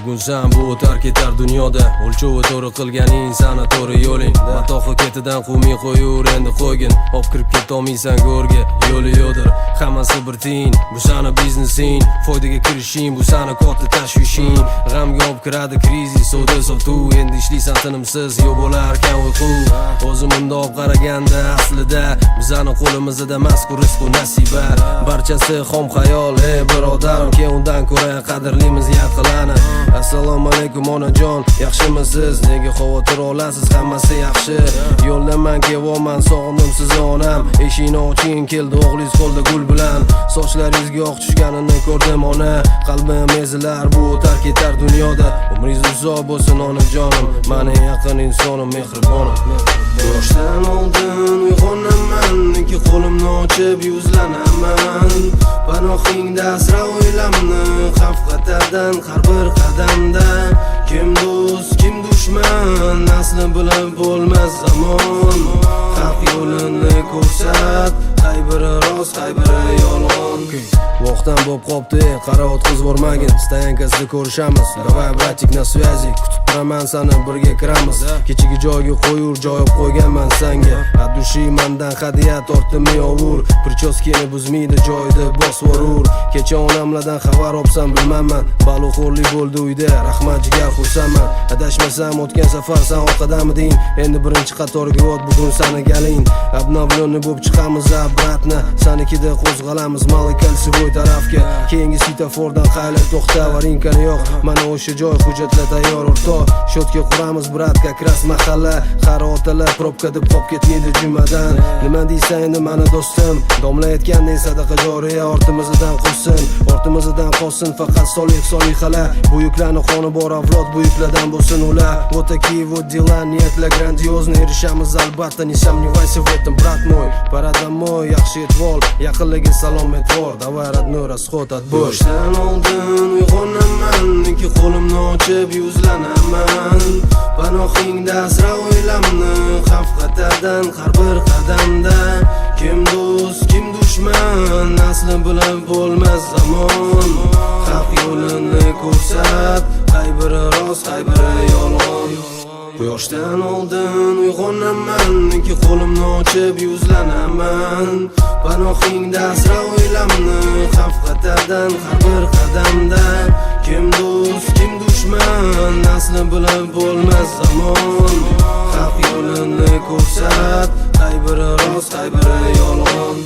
Bugun san, bu o'tar ketar dunyoda. O'lchovi to'g'ri qilganing sani to'g'ri yo'ling. Matohi ketidan quvmay qo'yur, endi qo'ygin. Olib kirib ketolmaysan go'rga, yo'li yo'dir. Hammasi bir tiyin, bu sani biznesing. Foydaga kirishing, bu sani katta tashvishing. G'amga olib kiradi krizis, savdo sotuv. Endi ishlaysan tinimsiz, yo'q bo'larkan uyqu. O'zim mundoq qaraganda, aslida bizani qo'limizda emas ku rizqu nasiba. Barchasi xom xayol, ey birodarim. Keyin undan ko'ra qadrlimiz yaqinlarni. Assalomu alaykum, onajon, yaxshimisiz? Nega xavotir olasiz, hammasi yaxshi. Yo'ldaman, kelyapman, sog'indim sizni, onam. Eshikni oching, keldi o'g'lingiz qo'lda gul bilan. Sochlaringizga oq tushganini ko'rdim, ona. Qalbim ezilar, bu o'tar ketar dunyoda. Umringiz uzoq bo'lsin, onajonim. Mani yaqin insonim, mehribonim. Quyoshdan oldin uyg'onaman, ikki qo'limni ochib yuzlanaman. Panohingda asra oilamni, xavf xatardan har bir qadamda. Kim do'st, kim dushman, asli bilib bo'lmas zamon. Haq yo'lini ko'rsat, qay biri rost, qay biri yolg'on. Vaqtdan bo'lib qopti, qara, o'tkazib yubormagin. Стоянка sida ko'rishamiz. Давай, братик, на связи. Kutib turaman sani, birga kiramiz. Kechagi joyga qo'yur, joy olib qo'yganman sanga. От души mandan hadya tortdim, yovur. Причёска ni buzmaydi, joyida bosvorur. Kecha onamlardan xabar olsam, bilmayman. Baloxo'rlik bo'ldi uyda, rahmat, jigar, xursandman. Adashmasam, o'tgan safar san orqadamiding? Endi birinchi qatorga o't, bugun sani galing. Обновленный bo'lib chiqamiz обратно. Sanikida qo'zg'alamiz Малый Кольцевой tarafga. Keyingi svetofordan qaylar, to'xta, аварийка ni yo'q. Mana o'sha joy, hujjatlar tayyor, o'rtoq. Shotka quramiz, брат, как раз mahalla. Qari otalar probka deb qolib ketmaydi jumadan. Nima deysan endi, mani do'stim? Domla aytgandek, sadaqa joriya ortimizdan qolsin. Ortimizdan qolsin faqat solih solihalar. Buyuklarni qoni bor avlod, buyuklardan bo'lsin ular. Вот такие вот дела, niyatlar грандиозный. Erishamiz albatta, не сомневайся в этом, брат мой. Пора домой, yaxshi yetvol, yaqinlarga salom etvor. Давай, родной, расход, отбой. Quyoshdan oldin uyg'onaman, ikki qo'limni ochib yuzlanaman. Panohingda asra oilamni, xavf xatardan har bir qadamda. Kim do'st, kim dushman, asli bilib bo'lmas zamon. Haq yo'lini ko'rsat, qay biri rost, qay biri yolg'on. Quyoshdan oldin uyg'onaman, ikki qo'limni ochib yuzlanaman. Panohingda asra oilamni, xavf xatardan har bir qadamda. Kim do'st, kim dushman, asli bilib bo'lmas zamon. Haq yo'lini ko'rsat, qay biri rost, qay biri yolg'on.